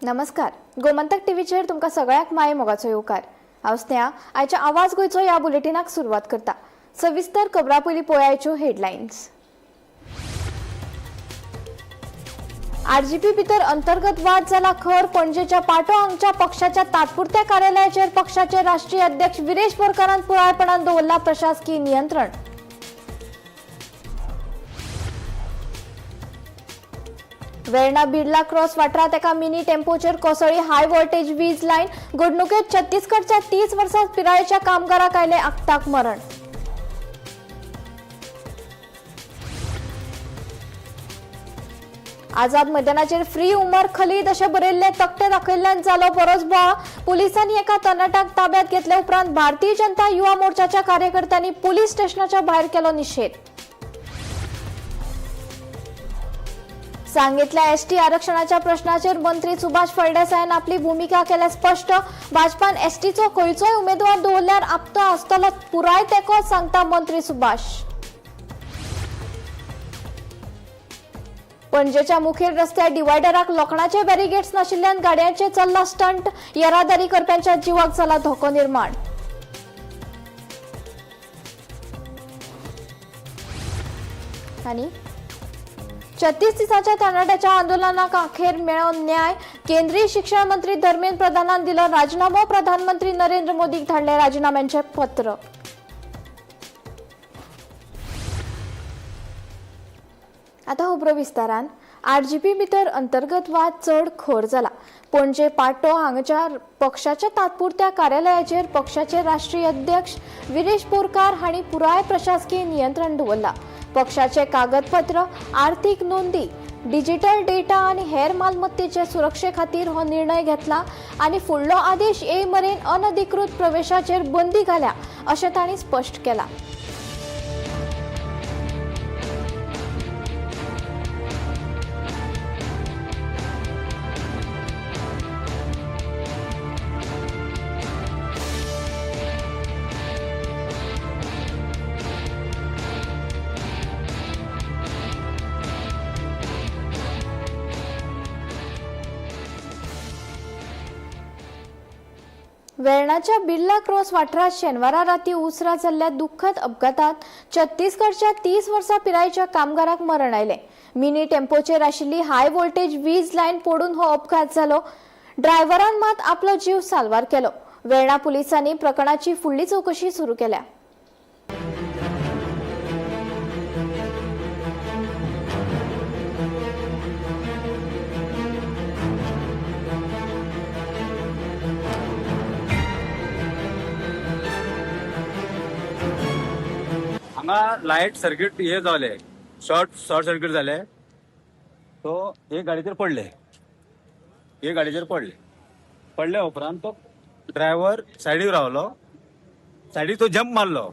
नमस्कार, गोमंतक टीव्हीचेर तुमकां सगळ्यांक माये मोगाचो येवकार. हांव स्नेहा, आयच्या आवाज गोंयचो ह्या बुलेटिनाक सुरवात करता. सविस्तर खबरां पयलीं पळयाच्यो हेडलायन्स. आरजीपी भितर अंतर्गत वाद जाला खर. पणजेच्या पाटो हांगच्या पक्षाच्या तात्पुरत्या कार्यालयाचेर पक्षाचे राष्ट्रीय अध्यक्ष विरेश बोरकारान पुरायपणान दवरला प्रशासकीय नियंत्रण. वेर्णा बिर्ला क्रॉस वाठारांत एका मिनी टेम्पोचेर कोसळ्ळी हाय व्होल्टेज वीज लायन. घडणुकेत छत्तीसगडच्या 30 वर्सां पिरायेच्या कामगाराक आयलें आक्ताक मरण. आझाद मैदानाचेर फ्री उमर खलीद अशें बरयल्ले तकटे दाखयल्ल्यान जालो बरोच बोवाळ. पुलिसांनी एका तरणाट्याक ताब्यात घेतले उपरांत भारतीय जनता युवा मोर्चाच्या कार्यकर्त्यांनी पुलीस स्टेशनाच्या भायर केलो निशेध. सांगेंतल्या एसटी आरक्षणाच्या प्रश्नाचेर मंत्री सुभाष फळदेसायान आपली भूमिका केल्या स्पश्ट. भाजपान एसटीचो खंयचोय उमेदवार दवरल्यार आपतो आसतलो पुराय तेंको, सांगता मंत्री सुभाष. पणजेच्या मुखेल रस्त्यार डिवायडराक लोखणाचे बॅरिगेट्स नाशिल्ल्यान गाडयांचे चल्ला स्टंट. येरादारी करप्यांच्या जिवाक जाला धोको निर्माण. आनी 36 दिसांच्या तरणाट्याच्या आंदोलनाक अखेर मेळोवन न्याय. केंद्रीय शिक्षण मंत्री धर्मेंद्र प्रधानान दिलो राजीनामो. प्रधानमंत्री नरेंद्र मोदीक धाडले राजीनाम्यांचे पत्र. आता खबरो विस्तारान. आरजीपी भितर अंतर्गत वाद चड खर जाला. पणजे पाटो हांगच्या पक्षाच्या तात्पुरत्या कार्यालयाचेर पक्षाचे राष्ट्रीय अध्यक्ष विरेश बोरकार हांणी पुराय प्रशासकीय नियंत्रण दवरला. पक्षाचे कागदपत्र, आर्थीक नोंदी, डिजिटल डेटा आनी हेर मालमत्तेचे सुरक्षे खातीर हो निर्णय घेतला आनी फुडलो आदेश येय मेरेन अनधिकृत प्रवेशाचेर बंदी घाल्या अशें तांणी स्पश्ट केलां. वेर्णाच्या बिर्ला क्रॉस वाठारांत शेनवारा राती उसरा जाल्ल्या दुख्खद अपघातात छत्तीसगडच्या 30 वर्सां पिरायेच्या कामगाराक मरण आयलें. मिनी टेम्पोचेर आशिल्ली हाय व्होल्टेज वीज लायन पडून हो अपघात जालो. ड्रायव्हरान मात आपलो जीव साल्वार केलो. वेर्णा पुलिसांनी प्रकरणाची फुडली चवकशी सुरू केल्या. हांगा लायट सर्किट हे जाले, शॉर्ट सर्किट जाले, तो हे गाडयेचेर पडले, हे गाडयेचेर पडले. पडल्या उपरांत तो ड्रायव्हर सायडीक रावलो, सायडीक तो जंप मारलो,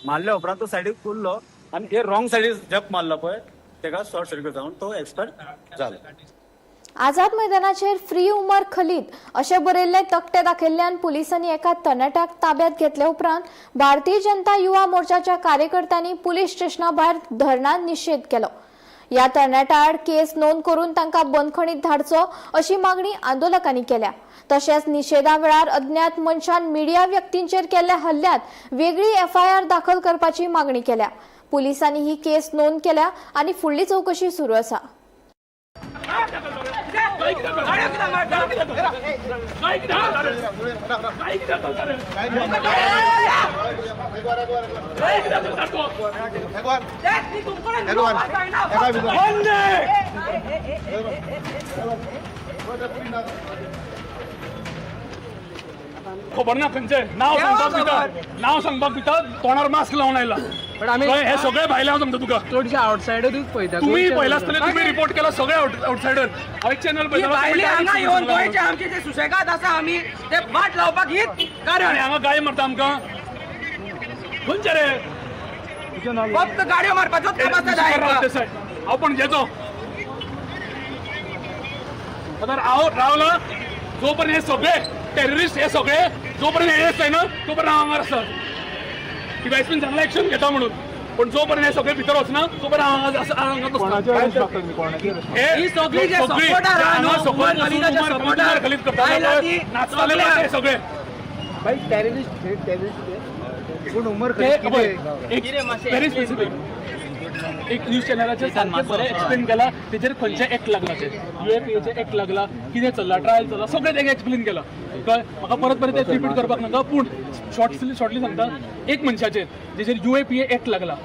मारल्या उपरांत तो सायडीक उरलो आनी हे रॉंग सायडीक जंप मारलो पळय, तेका शॉर्ट सर्किट जावन तो एक्सपायर जालो. आझाद मैदानाचेर फ्री उमर खलीद अशें बरयल्ले तकटे दाखयल्ल्यान पुलिसांनी एका तरणाट्याक ताब्यात घेतले उपरांत भारतीय जनता युवा मोर्चाच्या कार्यकर्त्यांनी पुलीस स्टेशना भायर धरणान निशेध केलो. ह्या तरणाट्या आड केस नोंद करून तांकां बंदखणीत धाडचो अशी मागणी आंदोलकांनी केल्या. तशेंच निशेधा वेळार अज्ञात मनशान मिडिया व्यक्तींचेर केल्ल्या हल्ल्यात वेगळी एफआयआर दाखल करपाची मागणी केल्या. पुलिसांनी ही केस नोंद केल्या आनी फुडली चवकशी सुरू आसा. खबर ना खंयचे नाव सांगपाक भिता, नाव सांगपाक भिता, तोंडार मास्क लावन आयला. पण आमी हे सगळे भायले हांव सांगता तुका, चडशे आउटसायडरूच पळयता. तुम्ही पळयला आसतले, तुम्ही रिपोर्ट केला सगळे आउटसायडर. हांव एक चॅनल ही भायली हांगा येवन गोंयचे आमचे जे सुशेगाद आसा आमी ते वाट लावपाक हीच कारण. हांगा गाय मारता आमकां, खंयचे रे? फक्त गाडयो मारपाचोच काम आसता जाय. हांव पणजेचो, आतां हांव रावला जो पर्यंत हे सगळे टेररिस्ट हे सगळे जो पर्यंत अरेस्ट जायना तो पर्यंत हांव हांगार आसा. डिवायसपीन चांगला एक्शन घेता म्हणून. पण जो पर्यंत हे सगळे भितर वचना तो पर्यंत हांव हांगा ही सगळी जे supporter आहा न्हू, उमर खलीदाचे supporter, Khalid आयला करता ती नाचताले सगळे. ते सगळे ते पळय, एक व्हेरी स्पेसिफीक एक न्यूज चॅनलाचेर सारकें बरें एक्सप्लेन केला. तेजेर खंयचे एक्ट लागला ते युएपीएचे एक्ट लागला, कितें चल्ला, ट्रायल चल्ला, सगळें तेणें एक्सप्लेन केलां. कळ्ळें म्हाका परत परत तें रिपीट करपाक नाका, पूण शॉर्टली सांगता, एक मनशाचेर जेचेर युएपीए एक्ट लागला,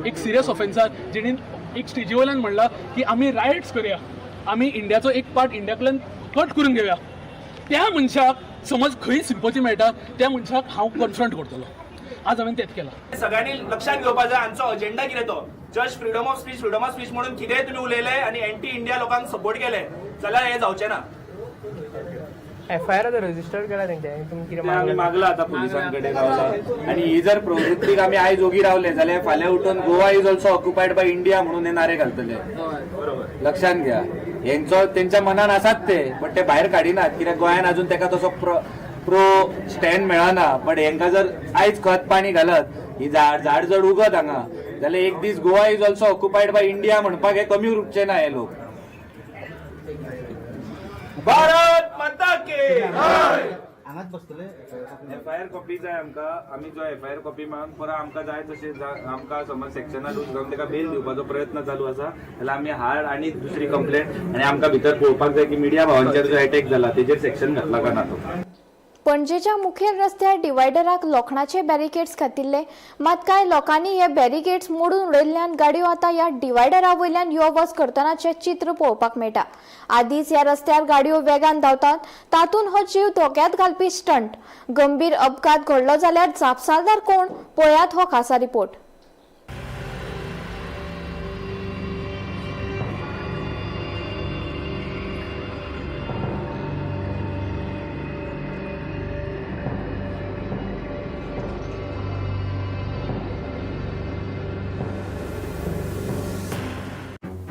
एक सिरियस ऑफेन्सार, जेणेन एक स्टेजी वयल्यान म्हणलां की आमी रायट्स करया, आमी इंडियाचो एक पार्ट इंडियातल्यान कट करून घेवया, त्या मनशाक समज खंय सिंपती मेळटा त्या मनशाक हांव कन्फ्रंट करतलो. आज हांवें तेंच केलां. सगळ्यांनी लक्षात घेवपाक जाय हांचो अजेंडा कितें तो. Just freedom of speech, freedom of speech म्हणून कितेंय तुमी उलयले आनी एंटी इंडिया लोकांक सपोर्ट केले जाल्यार हें जावचें ना. एफआयआर आतां रजिस्टर केला तेंच्या, तुमी कितें ते आमी मागला आता पोलिसांकडे गावला. आणि ही जर प्रवृत्तीक आमी आयज ओगी रावले जाल्यार फाल्यां उठून Goa is also occupied by India म्हणून हे नारे घालतले. लक्षात घ्या, हेंचो तेंच्या मनान आसात ते, बट ते भायर काडिनात कित्याक गोंयान अजून तेका तसो प्रो स्टँड मेळना. बट हेंकां जर आयज खत पाणी घालत ही झाड झाड जर उगत हांगा जाल्यार एक दीस Goa is also occupied by India म्हणपाक हे कमी उरचे ना हे लोक. भारत माता की एफआयआर कॉपी जाय आमकां. आमी जो एफआयआर कॉपी मागून परत आमकां जाय तशें आमकां समज सेक्शनान जावन ताका बेल दिवपाचो प्रयत्न चालू आसा जाल्यार आमी हाड आनी दुसरी कंप्लेंट. आनी आमकां भितर पळोवपाक जाय की मिडिया भावांचेर जो एटॅक जाला तेजेर सेक्शन घातला काय ना तो. पणजेच्या मुखेल रस्त्यार डिवायडराक लोखणाचे बॅरिकेड्स घातिल्ले, मात कांय लोकांनी हे बॅरिकेड्स मोडून उडयल्ल्यान गाडयो आतां ह्या डिवायडरा वयल्यान यो वच करतनाचें चित्र पळोवपाक मेळटा. आदींच ह्या रस्त्यार गाडयो वेगान धांवतात, तातूंत हो जीव धोक्यांत घालपी स्टंट. गंभीर अपघात घडलो जाल्यार जापसालदार कोण, पळयात हो खासा रिपोर्ट.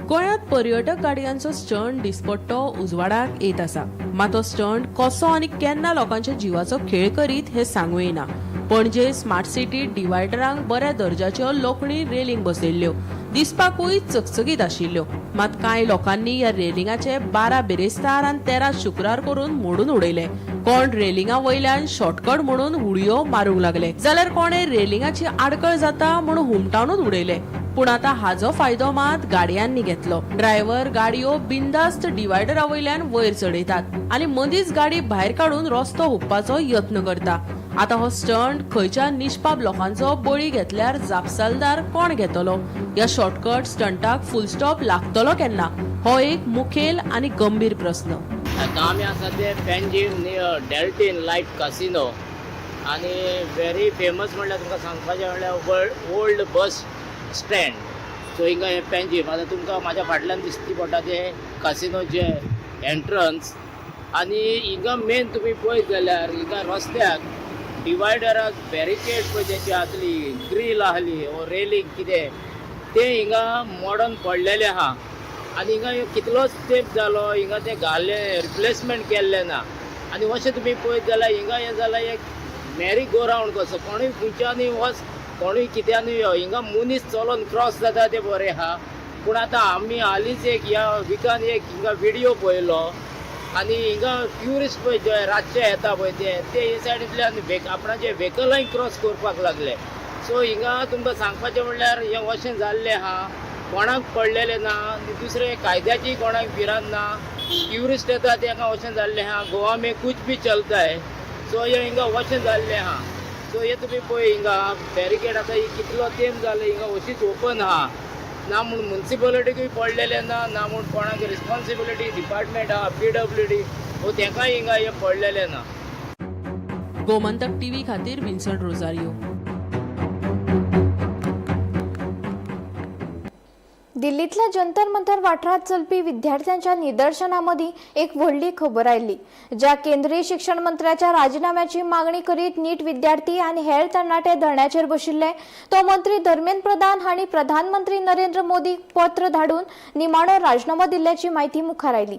गोंयांत पर्यटक गाडयांचो स्टंट दिसपट्टो उजवाडाक येत आसा. मात तो स्टंट कसो आनी केन्ना लोकांच्या जिवाचो खेळ करीत हें सांगू येना. पणजे स्मार्ट सिटी डिवायडरांक बऱ्या दर्जाच्यो लोखणी रेलिंग बसयल्ल्यो, दिसपाकूय चकचकीत आशिल्ल्यो. मात कांय लोकांनी ह्या रेलिंगाचे 12 बिरेस्तार आनी 13 शुक्रार करून मोडून उडयले. कोण रेलिंगा वयल्यान शॉर्टकट म्हणून उडयो मारूंक लागले, जाल्यार कोणे रेलिंगाची आडकळ जाता म्हणून हुमटावनूच उडयले. पूण आतां हाजो फायदो मात गाडयांनी घेतलो. ड्रायव्हर गाडयो बिंदास्त डिवायडरा वयल्यान वयर चडयतात आनी मदींच गाडी भायर काडून रस्तो हुपपाचो यत्न करता. आतां हो स्टंट खंयच्या निष्पाप लोकांचो बळी घेतल्यार जापसालदार कोण घेतलो? ह्या शॉर्टकट स्टंटाक फुल स्टॉप लागतलो केन्ना, हो एक मुखेल आनी गंभीर प्रस्न. आतां आमी आसा ते Panjim near Deltin light casino आनी व्हेरी फेमस म्हणल्यार तुमकां सांगपाचें म्हणल्यार ओल्ड बस स्टँड. सो हिंगा हें पेंजीम आतां तुमकां म्हाज्या फाटल्यान दिसती पडटा ते कासिनोचे एंट्रन्स. आनी हिंगा मेन तुमी पळयत जाल्यार हिंगा रस्त्याक डिवायडराक बॅरिकेड पळय तेची आसली, ग्रील आहली वो रेलिंग कितें तें हिंगा मोडून पडलेलें आहा. आनी हिंगा कितलोच तेंप जालो हिंगा तें घाल्लें, रिप्लेसमेंट केल्लें ना. आनी अशें तुमी पळयत जाल्यार हिंगा हें जालां एक मॅरी गो रावंड कसो, कोणूय खंयच्यानूय वच, कोणूय कित्यानूय यो, हिंगा मनीस चलोन क्रॉस जाता तें बरें आहा. पूण आतां आमी हालींच एक ह्या विकान एक हिंगा विडियो पळयलो आनी हिंगा ट्युरिस्ट पळय जे रातचे येता पळय ते ते हे सायडींतल्यान आपणाचे व्हेकलांय क्रॉस करपाक लागले. सो हिंगा तुमकां सांगपाचें म्हणल्यार हें अशें जाल्लें आहा, कोणाक पडलेलें ना आनी दुसरें कायद्याची कोणाक भिरांत ना. ट्युरिस्ट येता तेका अशें जाल्लें आहा, गोवा में कुछ भी चलता है. सो हें हिंगा अशें जाल्लें आहा. सो हे तुमी पळय हिंगा बॅरिकेड आतां ही कितलो तेंप जालो हिंगा अशीच ओपन आहा ना, म्हूण मुन्सिपालिटीकूय पडलेलें ना, ना म्हूण कोणाक रिस्पॉन्सिबिलिटी डिपार्टमेंट आहा पीडब्ल्यूडी हो तेकाय हिंगा हें पडलेलें ना. गोमंतक टीव्ही खातीर विन्संट रोजारियो. दिल्लींतल्या जंतर मंतर वाठारांत चलपी विद्यार्थ्यांच्या निदर्शनामदीं एक व्हडली खबर आयली, ज्या केंद्रीय शिक्षण मंत्र्याच्या राजिनाम्याची मागणी करीत नीट विद्यार्थी आनी हेर तरणाटे धरण्याचेर बशिल्ले, तो मंत्री धर्मेंद्र प्रधान हांणी प्रधानमंत्री नरेंद्र मोदीक पत्र धाडून निमाणो राजिनामो दिल्ल्याची म्हायती मुखार आयली.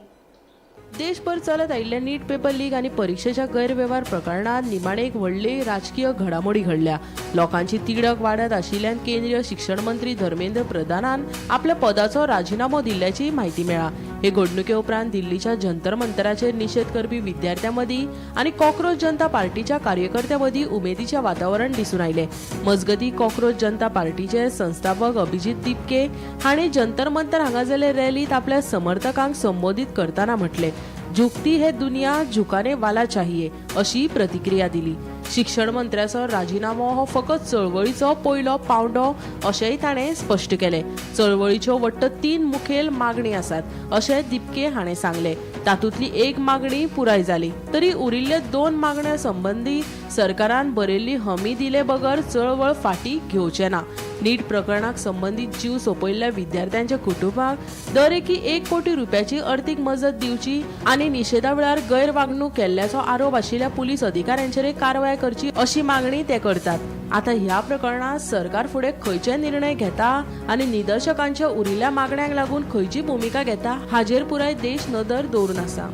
देशभर चलत आयिल्ल्या नीट पेपर लीक आनी परिक्षेच्या गैरवेव्हार प्रकरणात निमाणे एक व्हडली राजकीय घडामोडी घडल्या. लोकांची तिडक वाडत आशिल्ल्यान केंद्रीय शिक्षण मंत्री धर्मेंद्र प्रधानान आपल्या पदाचो राजिनामो दिल्ल्याची म्हायती मेळ्ळा. हे घडणुके उपरांत दिल्लीच्या जंतर मंतराचेर निशेध करपी विद्यार्थ्यां मदीं आनी कॉकरोच जनता पार्टीच्या कार्यकर्त्यां मदीं उमेदीचें वातावरण दिसून आयलें. मजगतीं, कॉकरोच जनता पार्टीचे संस्थापक अभिजीत दिपके हांणी जंतर मंतर हांगा जाल्ले रॅलींत आपल्या समर्थकांक संबोधीत करतना म्हटलें, झुकती है दुनिया झुकाने वाला चाहिए अशी प्रतिक्रिया दिली. शिक्षण मंत्र्याचो राजिनामो हो फकत चळवळीचो पयलो पावंडो अशेंय ताणें स्पश्ट केलें. चळवळीच्यो वट्ट 3 मुखेल मागणी आसात अशें दिपके हाणें सांगलें. तातूंतली एक मागणी पुराय जाली तरी उरिल्ले 2 मागण्या संबंदी सरकारान बरयल्ली हमी दिले बगर चळवळ फाटी घेवचे ना. नीट प्रकरणाक संबंदीत जीव सोंपयल्ल्या विद्यार्थ्यांच्या कुटुंबाक दरेकी 1 कोटी रुपयाची अर्थीक मजत दिवची आनी निशेधा वेळार गैरवागणूक केल्ल्याचो आरोप आशिल्ल्या पुलीस अधिकाऱ्यांचेर कारवाय करची अशी मागणी ते करतात. आता ह्या प्रकरणात सरकार फुडें खंयचे निर्णय घेता आनी निदर्शकांच्या उरिल्ल्या मागण्यांक लागून खंयची भुमिका घेता हाजेर पुराय देश नदर दवरून आसा.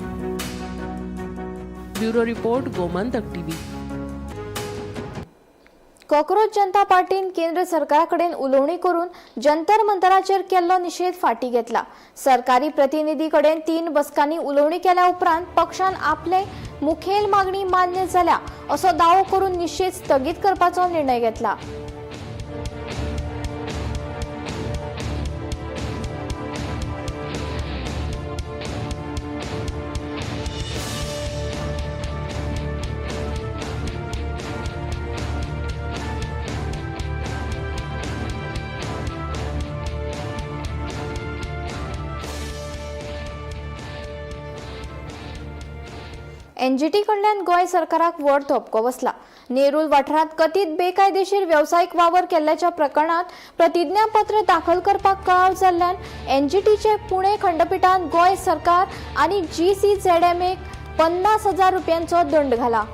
Bureau report, Gomantak TV. Cockroach Janata पार्टीन केंद्र सरकारा कडेन उलोवणी करून जंतर मंतराचेर केल्लो निशेध फाटी घेतला. सरकारी प्रतिनिधी कडेन 3 बसकांनी उलोवणी केल्या उपरांत पक्षान आपले मुखेल मागणी मान्य जाल्या असो दावो करून निशेध स्थगीत करपाचो निर्णय घेतला. एनजीटी कडल्यान गोंय सरकाराक व्हड धपको बसला. नेरूल वाठारांत कथीत बेकायदेशीर वेवसायीक वावर केल्ल्याच्या प्रकरणात प्रतिज्ञापत्र दाखल करपाक कळाव जाल्ल्यान एनजीटीचे पुणे खंडपिठान गोंय सरकार आनी GCZMA 50,000 रुपयांचो दंड घाला.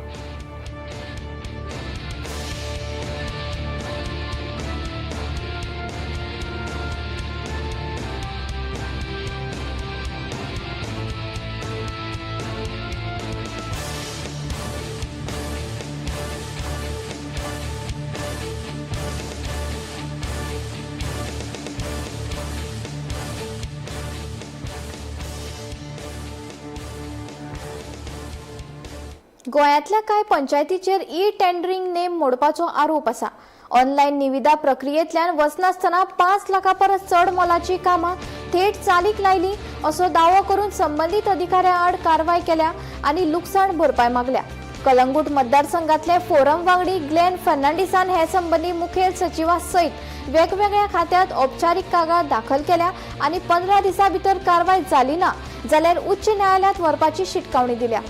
गोंयांतल्या कांय पंचायतीचेर ई टेंडरिंग नेम मोडपाचो आरोप आसा. ऑनलायन निविदा प्रक्रियेंतल्यान वचनासतना 5 लाखां परस चड मोलाची कामां थेट चालीक लायली असो दावो करून संबंदीत अधिकाऱ्यां आड कारवाय केल्या आनी लुकसाण भरपाय मागल्या. कलंगूट मतदारसंघातले फोरम वांगडी ग्लेन फर्नांडीसान हे संबंदी मुखेल सचिवा सयत वेगवेगळ्या खात्यांत औपचारीक कागाळ दाखल केल्या आनी 15 दिसां भितर कारवाय जाली ना जाल्यार उच्च न्यायालयांत व्हरपाची शिटकावणी दिल्या.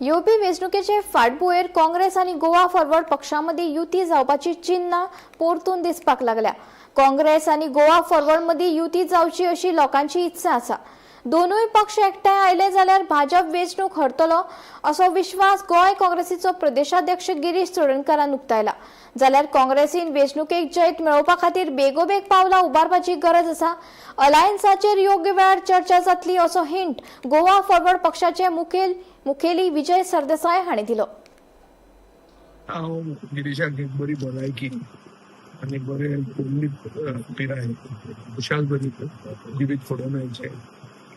येवपी वेंचणुकेचे फाटभुंयेर काँग्रेस आनी गोवा फॉरवर्ड पक्षां मदीं युती जावपाची चिन्नां परतून दिसपाक लागल्या. काँग्रेस आनी गोवा फॉरवर्ड मदीं युती जावची अशी लोकांची इत्सा आसा. दोनूय पक्ष एकठांय आयले जाल्यार भाजप वेंचणूक हरतलो असो विश्वास गोंय काँग्रेसीचो प्रदेशाध्यक्ष गिरीश चोडणकारान उक्तायला. जाल्यार काँग्रेसीन वेंचणुकेक जैत मेळोवपा खातीर बेगोबेग पावलां उबारपाची गरज आसा. अलायन्साचेर योग्य वेळार चर्चा जातली असो हिंट गोवा फॉरवर्ड पक्षाचे मुखेली विजय सरदेसाय हांणी दिलो. हांव गिरीशाक एक बरी भलायकी आनी बरे पिराय खुशाल बरी जिवीत फुडोवन मेळचें,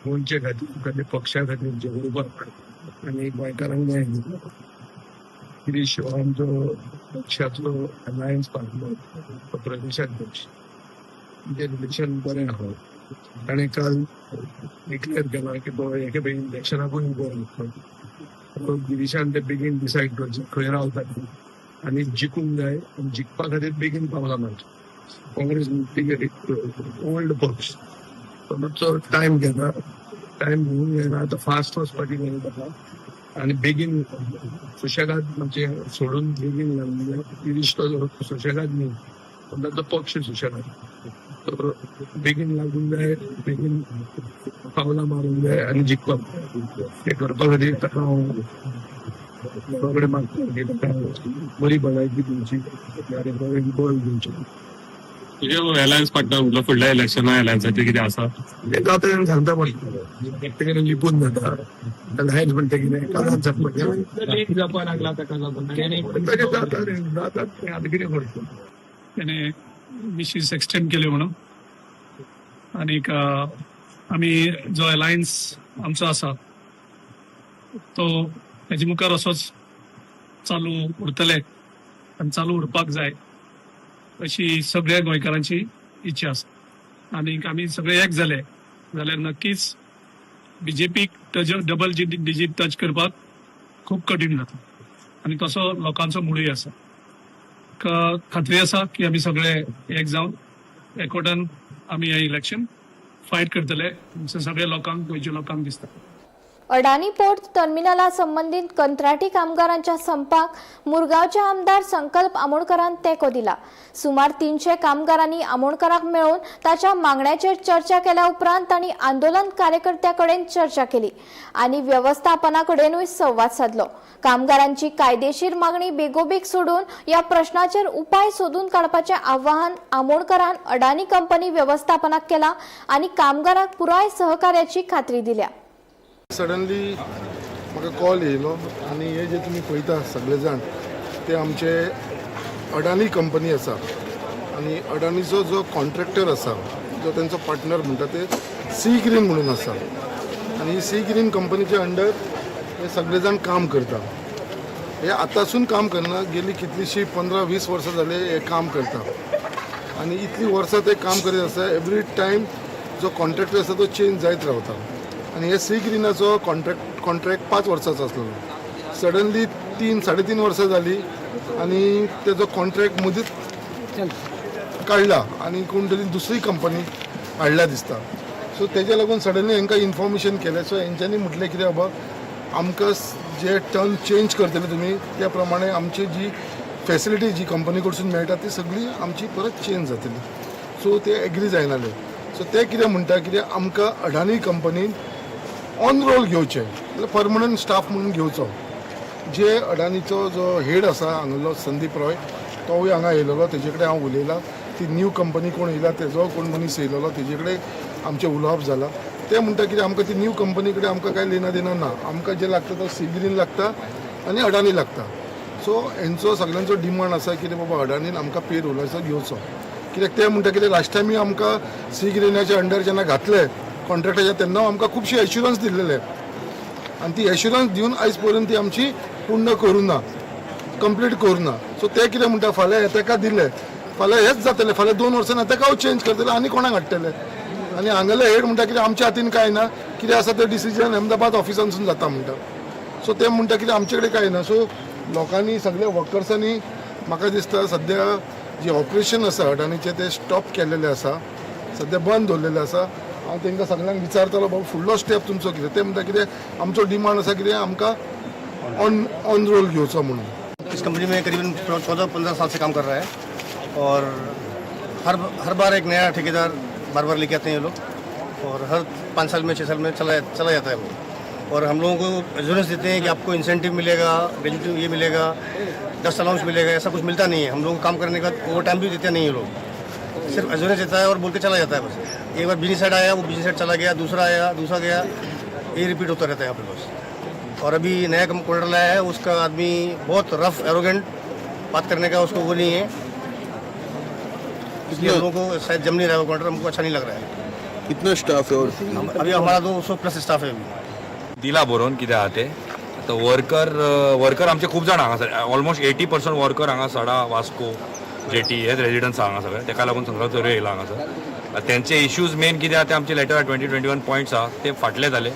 गोंयचे खातीर आनी पक्षा खातीर झगडुपाक आनी गोंयकारांक न्याय दिवपाक. गिरीश हो आमचो पक्षाचो अलायन्स पार्टनर, तो प्रदेशाध्यक्ष. तेजें रिलेशन बरें आहा. ताणें काल डिक्लेर केलां की तो एके बेगीन इलेक्शनाकूय उबो रावतलो. गिरीशान ते बेगीन डिसायड करचें खंय रावता आनी जिखूंक जाय आनी जिखपा खातीर बेगीन पावलां मारचीं. काँग्रेस ओल्ड पक्ष, तो मातसो टायम घेता, टायम घेवन घेना, आतां फास्ट वचपाची गरज आसा. आनी बेगीन सुशेगाद म्हणजे सोडून बेगीन लागूंक जाय. गिरीश तो सुशेगाद न्ही, पण ताचो पक्ष सुशेगाद. तर बेगीन लागूंक जाय, बेगीन पावलां मारूंक जाय आनी जिखपाक जाय. तें करपा खातीर ताका हांव देवा कडेन मागता की ताका बरी भलायकी दिवची आनी बरें बळ दिवचें. तुजे अलायन्स पार्टनर म्हटलं, फुडल्या इलेक्शना अलायन्साचें कितें आसा? तें जाता तेन्ना सांगता पडटलें. एकटे कडेन लिपून जाता, अलायन्स म्हणटा कितें कानात जाता. लेट जावपाक लागला ताका लागून आनी तशें जाता रे, जाता तें, आतां कितें करतलो? त्याने विशीस एक्सटेंड केल्यो म्हणून. आनीक आमी जो अलायन्स आमचो आसा तो हेजे मुखार असोच चालू उरतले आनी चालू उरपाक जाय अशी सगळ्या गोंयकारांची इच्छा आसा. आनीक आमी सगळे एक जाले जाल्यार नक्कीच बीजेपीक डबल डिजीट टच करपाक खूब कठीण जाता आनी तसो लोकांचो मुडूय आसा. खात्री आसा की आमी सगळे एक जावन एकवटान आमी हें इलेक्शन फायट करतले अशें सगळ्या लोकांक, गोंयच्या लोकांक दिसता. अडानी पोर्ट टर्मिनला संबंदीत कंत्राटी कामगारांच्या संपाक मुरगांवचे आमदार संकल्प आमोणकरान तेंको दिला. सुमार 300 कामगारांनी आमोणकराक मेळून ताच्या मागण्याचेर चर्चा केल्या उपरांत तांणी आंदोलन कार्यकर्त्या कडेन चर्चा केली आनी वेवस्थापना कडेनूय संवाद सादलो. कामगारांची कायदेशीर मागणी बेगोबेग सोडून ह्या प्रश्नाचेर उपाय सोदून काडपाचें आवाहन आमोणकरान अडानी कंपनी वेवस्थापनाक केला आनी कामगारांक पुराय सहकार्याची खात्री दिल्या. सडनली म्हाका कॉल येयलो आनी हे जे तुमी पळयता सगळे जाण, ते आमचे अडानी कंपनी आसा आनी अडानीचो जो कॉन्ट्रॅक्टर आसा, जो तेंचो पार्टनर म्हणटा, ते सी ग्रीन म्हणून आसा. आनी ही सी ग्रीन कंपनीच्या अंडर हे सगळे जाण काम करता. हे आतांसून काम करना, गेली कितलीशीं 15-20 वर्सां जाले हे काम करता आनी इतलीं वर्सां ते काम करीत आसा. एवरी टायम जो कॉन्ट्रॅक्टर आसा तो चेंज जायत रावता आनी हे सी ग्रिनाचो कॉन्ट्रॅक्ट 5 वर्सांचो आसलेलो. सडनली 3-3.5 वर्सां जाली आनी तेजो कॉन्ट्रॅक्ट मदींच काडला आनी कोण तरी दुसरी कंपनी हाडल्या दिसता. सो तेज्या लागून सडनली हांकां इन्फॉर्मेशन केलें. सो हेंच्यांनी म्हटलें कितें, बाबा आमकां जे टर्म चेंज करतले तुमी, त्या प्रमाणे आमची जी फेसिलिटी जी कंपनी कडसून मेळटा ती सगळी आमची परत चेंज जातली. सो ते एग्री जायनाले. सो ते कितें म्हणटा, कितें आमकां अडानी कंपनीन ऑन रोल घेवचें, म्हणल्यार परमनंट स्टाफ म्हणून घेवचो. जे अडानीचो जो हेड आसा हांगलो संदीप रॉय, तोवूय हांगा येयलेलो. तेजे कडेन हांव उलयलां. ती न्यू कंपनी कोण येयला तेजो कोण मनीस येयलेलो, तेजे कडेन आमचें उलोवप जालां. ते म्हणटा कितें, आमकां ती न्यू कंपनी कडेन आमकां कांय लेना देना ना, आमकां जें लागता तो सी ग्रीन लागता आनी अडानी लागता. सो हेंचो सगळ्यांचो डिमांड आसा कितें, बाबा अडानीन आमकां पे रोलाचो घेवचो. कित्याक ते म्हणटा कितें, लास्ट टायमूय आमकां सी ग्रीनाच्या अंडर जेन्ना घातले कॉन्ट्रॅक्टाच्या, तेन्ना आमकां खुबशे एश्युरन्स दिल्लेले आनी ती एश्युरन्स दिवन आयज पर्यंत ती आमची पूर्ण करूं ना, कंप्लीट करूं ना. सो ते कितें म्हणटा, फाल्यां हे तेका दिले, फाल्यां हेच जातलें, फाल्यां 2 वर्सां तेका चेंज करतले आनी कोणाक हाडटले. आनी हांगेले हेड म्हणटा कितें, आमच्या हातीन कांय ना, कितें आसा तें डिसिजन अहमदाबाद ऑफिसांसून जाता म्हणटा. सो ते म्हणटा कितें, आमचे कडेन कांय ना. सो लोकांनी, सगल्या वर्कर्सांनी म्हाका दिसता सद्या जे ऑपरेशन आसा अडानीचें तें स्टॉप केलेलें आसा, सद्या बंद दवरलेलें आसा. हांव तांकां सगल्यांक विचारतालो, बाबा फुडलो स्टेप तुमचो कितें? ते म्हणटा कितें, आमचो डिमांड आसा कितें, आमकां ऑन ऑन रोल घेवचो म्हणून. इस कंपनी में करीबन 14-15 साल से काम कर रहा है और हर हर बार एक नया ठेकेदार बार बार लेके आते हैं ये लोग और हर 5 साल में, 6 साल में चला चला जाता है वो. और हम लोगों को एश्योरेंस देते हैं कि आपको इंसेंटिव मिलेगा, ग्रेजुएटी ये मिलेगा, 10 अलाउंस मिलेगा. ऐसा कुछ मिलता नहीं है. हम लोगों को काम करने का ओवर टाइम भी देते नहीं है लोग. सिर्फ एश्योरेंस देता है और बोल के चला जाता है बस. एक बार बिजनेस साइड आया, वो बिजनेस साइड चला गया, दूसरा आया, दूसरा गया, ये रिपीट होता रहता है यहाँ पे बस. और अभी नया कंप्यूटर लाया है, उसका आदमी बहुत रफ, एरोगेंट बात करने का उसको वो नहीं है. इसलिए हम लोगों को शायद जम नहीं रहा है वो काउंटर, हमको अच्छा नहीं लग रहा है. कितना स्टाफ है और अभी हमारा 200 प्लस स्टाफ है अभी. दिला बरोवन कितें आहा तें. आतां वर्कर वर्कर आमचे खूब जाण हांगासर, ऑलमोस्ट 80% वर्कर हांगा सडा, वास्को जेटी हेच रेजिडंट्स आहा हांगा सगळे. तेका लागून संकल्प चर्यो येयला हांगासर. तेंचे इश्यूज मेन कितें आहा ते आमचे लेटर 2021 पॉयंट्स आहा, ते फाटले जाले.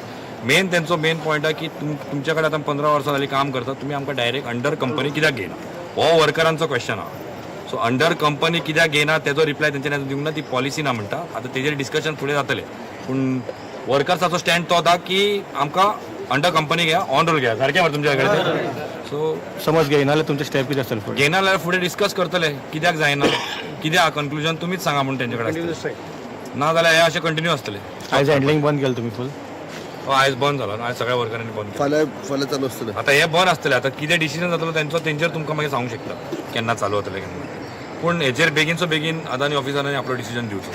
मेन तेंचो मेन पॉयंट आहा की तुमचे कडेन आतां 15 वर्सां जालीं काम करता, तुमी आमकां डायरेक्ट अंडर कंपनी कित्याक घेयना, हो वर्करांचो क्वेश्चन आहा. सो अंडर कंपनी कित्याक घेयना तेजो रिप्लाय तेंच्यानी आजून दिवंक ना. ती पॉलिसी ना म्हणटा. आतां तेजेर डिस्कशन फुडें जातलें, पूण वर्कर्साचो स्टँड तो आसा की आमकां अंडर कंपनी घ्या, ऑन रोल घ्या. सारकें मरे तुमच्या कडेन. सो समज घेयना जाल्यार तुमचे स्टेप कितें आसतले फुडें? घेयना जाल्यार फुडें डिस्कस करतले कित्याक जायना, कित्याक कन्क्लुजन तुमीच सांगा म्हूण तेंचे कडेन. ना जाल्यार हे अशें कंटिन्यू आसतलें. आयज हँडलिंग बंद केलें तुमी फूल? आयज बंद जाला. आयज सगळ्या वर्करांनी बंद केलें. फाल्यां फाल्यां चालू आसतलें. आतां हे बंद आसतलें. आतां कितें डिसिजन जातलो तेंचो तेंचेर तुमकां मागीर सांगूंक शकता केन्ना चालू जातलें केन्ना. पूण हेचेर बेगीनचो बेगीन अदानी ऑफिसरांनी आपलो डिसिजन दिवचो.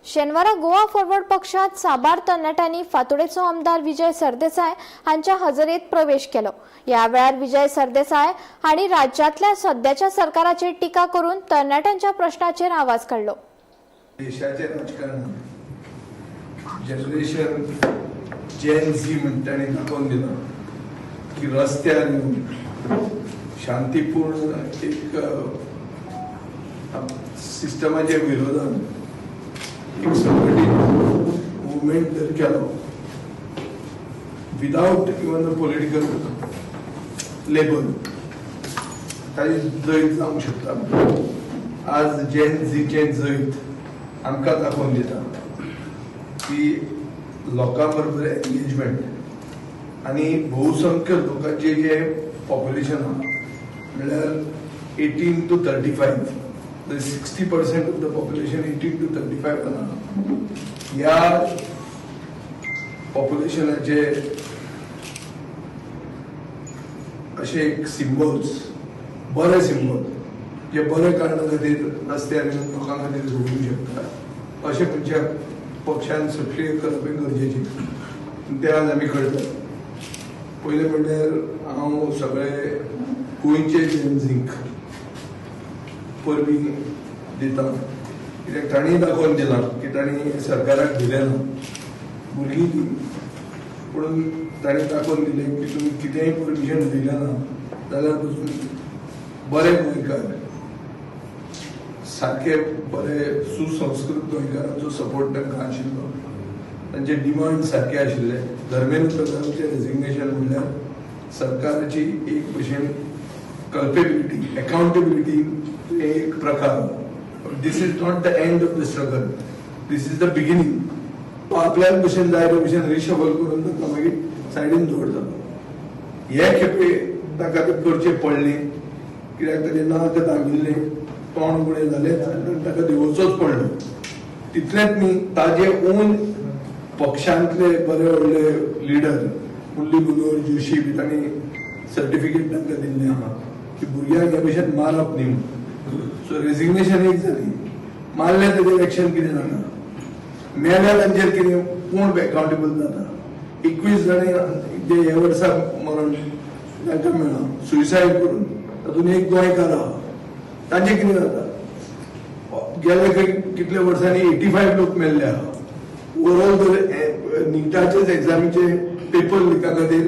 शेनवारा गोवा फॉरवर्ड पक्षात साबार तरणाट्यांनी फातोडेचो आमदार विजय सरदेसाय हांच्या हजेरेत प्रवेश केलो. ह्या वेळार विजय सरदेसाय हांणी राज्यांतल्या सद्याच्या सरकाराचेर टिका करून तरणाट्यांच्या प्रश्नाचेर आवाज काडलो. देशाचे राजकारण जनरेशन जेन झी म्हणटा ताणें दाखोवन दिलां की रस्त्यार येवन शांतीपूर्ण एक सिस्टमाच्या विरोधान एक संघटीत मुवमेंट जर केलो without even a political label, ताजी जैत जावंक शकता. आज जेन झीचें जैत आमकां दाखोवन दिता की लोकां बरोबर एंगेजमेंट आनी बहुसंख्य लोकांचे जे पॉप्युलेशन आहा, म्हणल्यार 18 to 35, 60% of the population 18 to 35 आहा, ह्या पॉप्युलेशनाचे अशे एक सिम्बॉल्स, बरे सिम्बॉल जे बरे कारणा खातीर रस्त्यार येवन लोकां खातीर झगडूंक शकता, अशें खंयच्या पक्षान सक्रीय करप हें गरजेचें. तें आज आमी करतात. पयलें म्हणल्यार हांव सगळे गोंयचे जेनझींक परबीं दिता, कित्याक तांणी दाखोवन दिलां की तांणी सरकाराक दिलें ना. भुरगीं ती, पूण तांणी दाखोवन दिलें की तुमी कितेंय परमिशन दिलें ना जाल्यार पसून बरे गोंयकार, सारके बरे सुसंस्कृत गोंयकारांचो सपोर्ट तांकां आशिल्लो. तांचे डिमांड सारके आशिल्ले. धर्मेंद्र प्रधानाचें रेजिग्नेशन म्हणल्यार सरकाराची एक भशेन कल्पेबिलिटी, अकाउंटेबिलिटी एक प्रकार. This is not the end of the struggle, this is the beginning. आपल्याच भशेन जाय ते भशेन रिशफल करून ताका मागीर सायडीन दवरतलो. हे खेपे ताका ते करचें पडलें, कित्याक ताजें नाक दामिल्लें, तोंड उगडें जालें आनी ताका देंवोवचोच पडलो. तितलेंच न्ही, ताजे ओन पक्षांतले बरे व्हडले लिडर मुरली मनोहर जोशी बी तांणी सर्टिफिकेट तांकां दिल्लें आहा की भुरग्यांक ह्या भशेन मारप न्ही म्हणून. सो रेजिग्नेशन एक जाली, मारलें ताजेर एक्शन कितें जाणा, मेल्या तांचेर कितें, कोण अकाउंटेबल जाता? 21 जाण जे हे वर्सा मरण तांकां मेळ्ळां सुयसायड करून, तातूंत एक गोंयकार आहा, तांचें कितें जाता? गेले खंय कितल्या वर्सांनी 85 लोक मेल्ले आहा. ओवरऑल जर निटाचेच एग्जामीचे पेपर लिका खातीर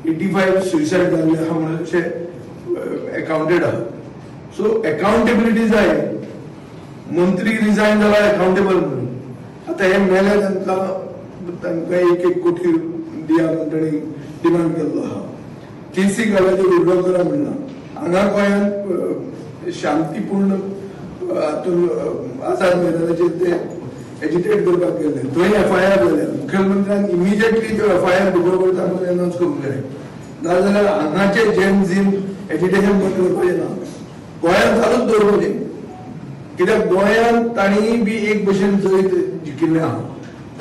85 सुयसायड जाल्ले आहा म्हणून अशें अकाउंटेड आहा. सो अकाउंटेबिलिटी जाय. मंत्री रिजायन जाला अकाउंटेबल म्हणून. आतां हे मेले तांकां तांकां एक एक कोटी दिया म्हणून तांणी डिमांड केल्लो आहा. केसी गालाचे विड्रॉ करा म्हणलां. हांगा गोंयांत शांतीपूर्ण हातून आझाद मैदानाचेर ते एजिटेट करपाक गेल्ले, थंय एफआयआर जाल्या. मुखेलमंत्र्यान इमिजिएटली त्यो एफआयआर विड्रॉ करता म्हणून अनाउन्स करूंक जाय. नाजाल्यार हांगाचे जेन झीन एजिटेशन बंद करपाचें ना, गोंयांत चालूच दवरपाचें, कित्याक गोंयांत तांणी बी एक भशेन जैत जिखिल्लें आहा.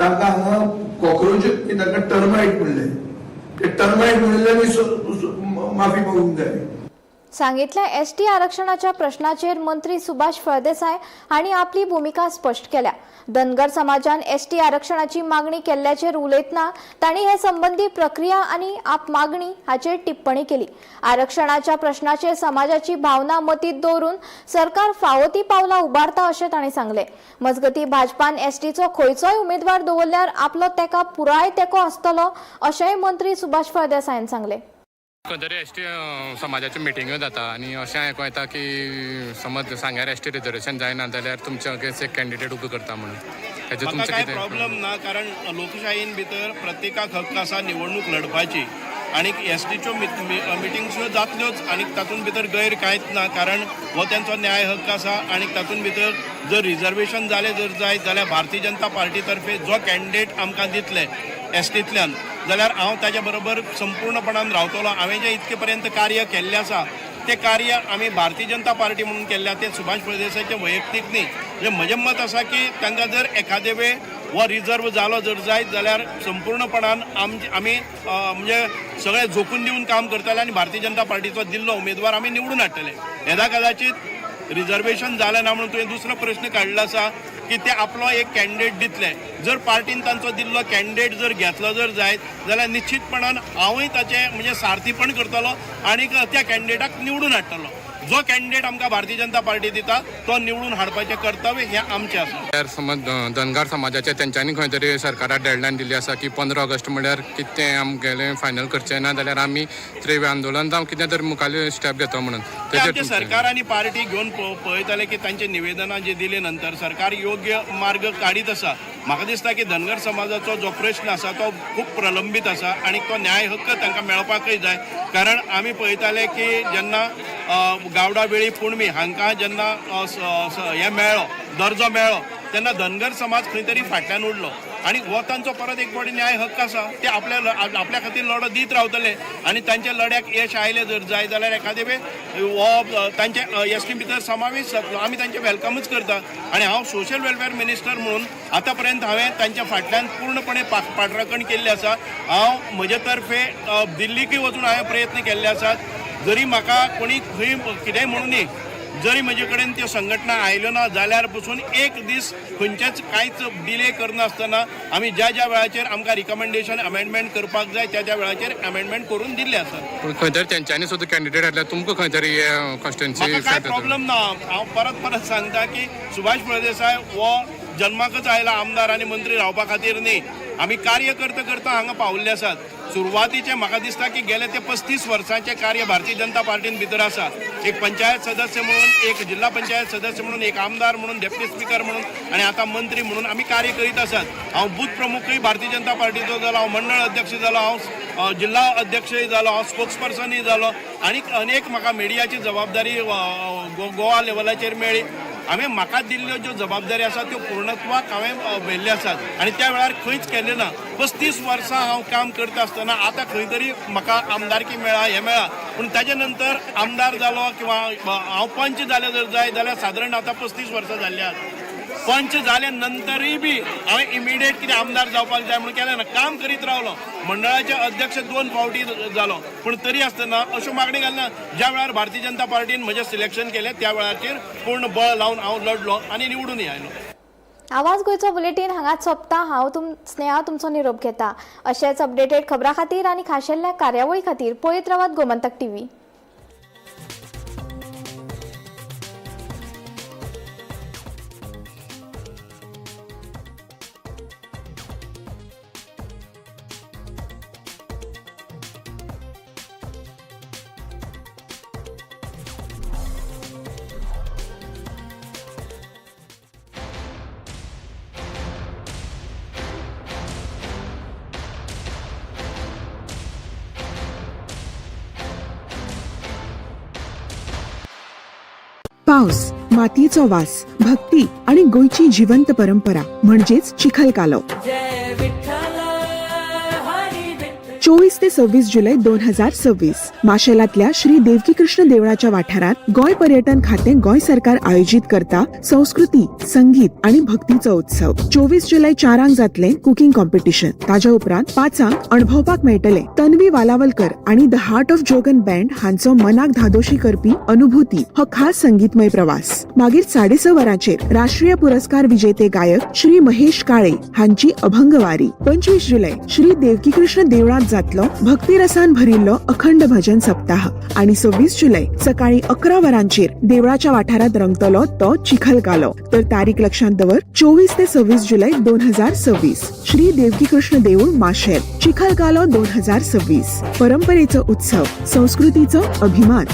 तांकां हांगा कॉक्रोच, तांकां टर्मायट म्हणले, ते टर्मायट म्हणिल्ल्यान माफी मागूंक जाय. सांगेंतल्या एसटी आरक्षणाच्या प्रश्नाचेर मंत्री सुभाष फळदेसाय हांणी आपली भुमिका स्पश्ट केल्या. धनगर समाजान एसटी आरक्षणाची मागणी केल्ल्याचेर उलयतना तांणी हे संबंदी प्रक्रिया आनी आप मागणी हाचेर टिप्पणी केली. आरक्षणाच्या प्रश्नाचेर समाजाची भावना मतीत दवरून सरकार फावो ती पावलां उबारता अशें तांणी सांगलें. मजगतीं, भाजपान एसटीचो खंयचोय उमेदवार दवरल्यार आपलो तेका पुराय तेंको आसतलो अशेंय मंत्री सुभाष फळदेसायान सांगलें. खंय तरी एसटी समाजाच्यो मिटिंग्यो जाता आनी अशें आयकूं येता की समज सांग्यार एसटी रिजर्वेशन जायना जाल्यार तुमच्या अगेन्स्ट एक कॅन्डिडेट उबो करता म्हणून. हेजेर म्हाका तुमचें कांय कितें? प्रॉब्लम ना, कारण लोकशाहीन भितर प्रत्येकाक हक्क आसा निवडणूक लढपाची आनी एसटीच्यो मिटिंग्स ह्यो जातल्योच आनी तातूंत भितर गैर कांयच ना, कारण हो तेंचो न्याय हक्क आसा. आनी तातूंत भितर जर रिजर्वेशन जालें जर जायत जाल्यार भारतीय जनता पार्टी तर्फे जो कॅन्डिडेट आमकां दितले एसटींतल्यान जाल्यार हांव ताज्या बरोबर संपूर्णपणान रावतलो. हांवें जें इतके पर्यंत कार्य केल्लें आसा तें कार्य आमी भारतीय जनता पार्टी म्हणून केल्लें, तें सुभाष फळदेसायचें वैयक्तीक न्ही. म्हणजे म्हजें मत आसा की तांकां जर एखादे वेळ हो रिजर्व जालो जर जायत जाल्यार संपूर्णपणान आमी म्हणजे सगळे झोकून दिवन काम करतले आनी भारतीय जनता पार्टीचो दिल्लो उमेदवार आमी निवडून हाडटले. येदा कदाचित रिजर्वेशन जालें ना म्हणून तुवें दुसरो प्रश्न काडलो आसा की ते आपलो एक कॅन्डिडेट दितले. जर पार्टीन तांचो दिल्लो कॅन्डिडेट जर घेतलो जर जायत जाल्यार निश्चितपणान हांवूय ताचें म्हणजे सारथीपण करतलो आनी त्या कॅन्डिडेटाक निवडून हाडटलो. जो कॅन्डिडेट आमकां भारतीय जनता पार्टी दिता तो निवडून हाडपाचें कर्तव्य हें आमचें आसा. समज धनगर समाजाचे तेंच्यांनी खंय तरी सरकाराक डेडलायन दिल्ली आसा की 15 ऑगस्ट म्हळ्यार कितें आमगेलें फायनल करचें ना जाल्यार आमी तीव्र आंदोलन जावं कितें तरी मुखाल्ले स्टेप घेतो म्हणून. आमचें सरकार आनी पार्टी घेवन पळयताले की तांचे निवेदनां जे दिले नंतर सरकार योग्य मार्ग काडीत आसा. म्हाका दिसता की धनगर समाजाचो जो प्रश्न आसा तो खूब प्रलंबीत आसा आनी तो न्याय हक्क तांकां मेळपाकय जाय. कारण आमी पळयताले की जेन्ना गावडा वेळी पुणमी हांकां जेन्ना हें मेळ्ळो दर्जो मेळ्ळो तेन्ना धनगर समाज खंय तरी फाटल्यान उरलो आनी हो तांचो परत एक फावटी न्याय हक्क आसा. ते आपल्या खातीर लढो दीत रावतले आनी तांच्या लढ्याक यश आयलें जर जाय जाल्यार एखादे वेळ हो तांचे एस टी भितर समावेश जातलो. आमी तांचें वेलकमूच करता आनी हांव सोशल वेलफेअर मिनिस्टर म्हणून आतां पर्यंत हांवें तांच्या फाटल्यान पूर्णपणे पाठराखण केल्ली आसा. हांव म्हजे तर्फे दिल्लीकूय वचून हांवें प्रयत्न केल्ले आसात. जरी म्हाका कोणी खंय कितेंय म्हणून न्ही, जरी म्हजे कडेन त्यो संघटना आयल्यो ना जाल्यार पसून एक दीस खंयचेच कांयच डिले करनासतना आमी ज्या ज्या वेळाचेर आमकां रिकमेंडेशन अमेंडमेंट करपाक जाय त्या त्या वेळाचेर अमेंडमेंट करून दिल्ले आसात. पूण खंय तरी तेंच्यांनी सुद्दां कॅन्डिडेट घातल्यार तुमकां खंय तरी कॉन्स्टिट्युएन्सी म्हाका कांय प्रॉब्लम ना. हांव परत परत सांगता की सुभाष फळदेसाय हो जन्माकच आयला आमदार आनी मंत्री रावपा खातीर न्ही. आमी कार्य करता करता हांगा पावल्ले आसात. सुरवातीचे म्हाका दिसता की गेले ते 35 वर्सांचे कार्य भारतीय जनता पार्टीन भितर आसा. एक पंचायत सदस्य म्हणून, एक जिल्हा पंचायत सदस्य म्हणून, एक आमदार म्हणून, डेप्युटी स्पीकर म्हणून आनी आतां मंत्री म्हणून आमी कार्य करीत आसात. हांव बूथ प्रमुखूय भारतीय जनता पार्टीचो जालो, हांव मंडळ अध्यक्ष जालो, हांव जिल्हा अध्यक्षय जालो, हांव स्पोक्स पर्सनूय जालो आनी अनेक म्हाका मिडियाची जबाबदारी गोवा लेवलाचेर मेळ्ळी. हांवें म्हाका दिल्ल्यो ज्यो जबाबदारी आसा त्यो पूर्णत्वाक हांवें व्हेल्ल्यो आसात आनी त्या वेळार खंयच केल्लें ना. 35 वर्सां हांव काम करता आसतना आतां खंय तरी म्हाका आमदारकी मेळ्ळा हें मेळ्ळा, पूण ताजे नंतर आमदार जालो किंवा हांव पंच जालें जर जाय जाल्यार सादारण आतां 35 वर्सां जाल्लीं आसात. पंच जाल्या नंतरूय बी हांवें इमिडिएट कितें आमदार जावपाक जाय म्हणून केलें ना. काम करीत रावलो. मंडळाचे अध्यक्ष 2 फावटी जालो, पूण तरी आसतना अश्यो मागणी घालना. ज्या वेळार भारतीय जनता पार्टीन म्हजें सिलेक्शन केलें त्या वेळाचेर पूर्ण बळ लावन हांव लढलो आनी निवडून आयलो. आवाज गोंयचो बुलेटीन हांगाच सोंपता. हांव स्नेहा तुमचो निरोप घेता. अशेंच अपडेटेड खबरां खातीर आनी खाशेल्या कार्यावळी खातीर पळयत रावात गोमंतक टीव्ही. पावस, मातयेचो वास, भक्ती आणि गोंयची जिवंत परंपरा म्हणजेच चिखलकालो. 24 ते 26 जुलै 2026 माशेलांतल्या श्री देवकीकृष्ण देवळाच्या वाठारात गोंय पर्यटन खातें गोंय सरकार आयोजित करता संस्कृती, संगीत आणि भक्तीचो उत्सव. 24 जुलै 4 जातले कुकिंग कॉम्पिटिशन. ताज्या उपरांत 5 अणभवपाक मेळटले तन्वी वालावलकर आणि the heart of Jogan band हांचो मनाक धादोशी करपी अनुभूती हो खास संगीतमय प्रवास. मागीर 6:30 वरांचेर राष्ट्रीय पुरस्कार विजेते गायक श्री महेश काळे हांची अभंगवारी. 25 जुलै श्री देवकीकृष्ण देवळात जातलो भक्तिरसान भरिल्लो अखंड भजन सप्ताह. आणि 26 जुलै सकाळी 11 वरांचेर देवळाच्या वाठारात रंगतलो तो चिखलकालो. तर तारीख लक्षात दवर 24 ते 26 जुलै 2026 श्री देवकीकृष्ण देऊळ माशेल, चिखलकालो 2026. परंपरेचो उत्सव, संस्कृतीचो अभिमान.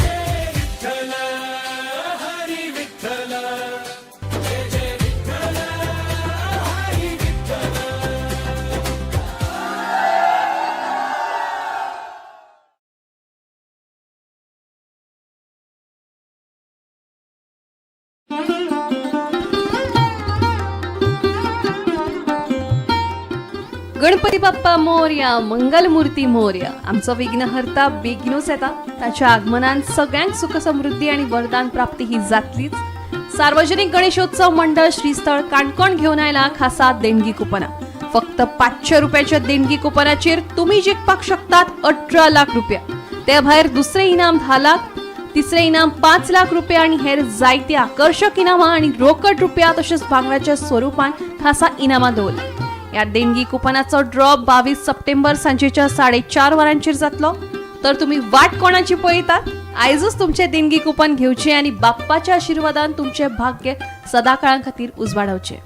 गणपती बाप्पा मोरया, मंगलमूर्ती मोरया. आमचो विघ्नहर्ता बेगीनूच येता. ताच्या आगमनान सगळ्यांक सुख समृद्धी आणि वरदान प्राप्ती ही जातलीच. सार्वजनिक गणेशोत्सव मंडळ श्रीस्थळ काणकोण घेवन आयला खासा देणगी कुपना. फक्त 500 रुपयाच्या देणगी कुपनाचेर तुम्ही जिखपाक शकतात 18 लाख रुपया. ते भायर दुसरे इनाम 10 लाख, तिसरे इनाम 5 लाख रुपया आणि हेर जायती आकर्षक इनामां आणि रोकड रुपया तशेंच भांगराच्या स्वरूपान खासा इनामां दवरली. ह्या देणगी कुपनाचो ड्रॉ 22 सप्टेंबर सांजेच्या 4:30 वरांचेर जातलो. तर तुम्ही वाट कोणाची पळयतात? आयजूच तुमचे देणगी कुपन घेवचे आणि बाप्पाच्या आशिर्वादान तुमचे भाग्य सदाकाळा खातीर उजवाडावचे.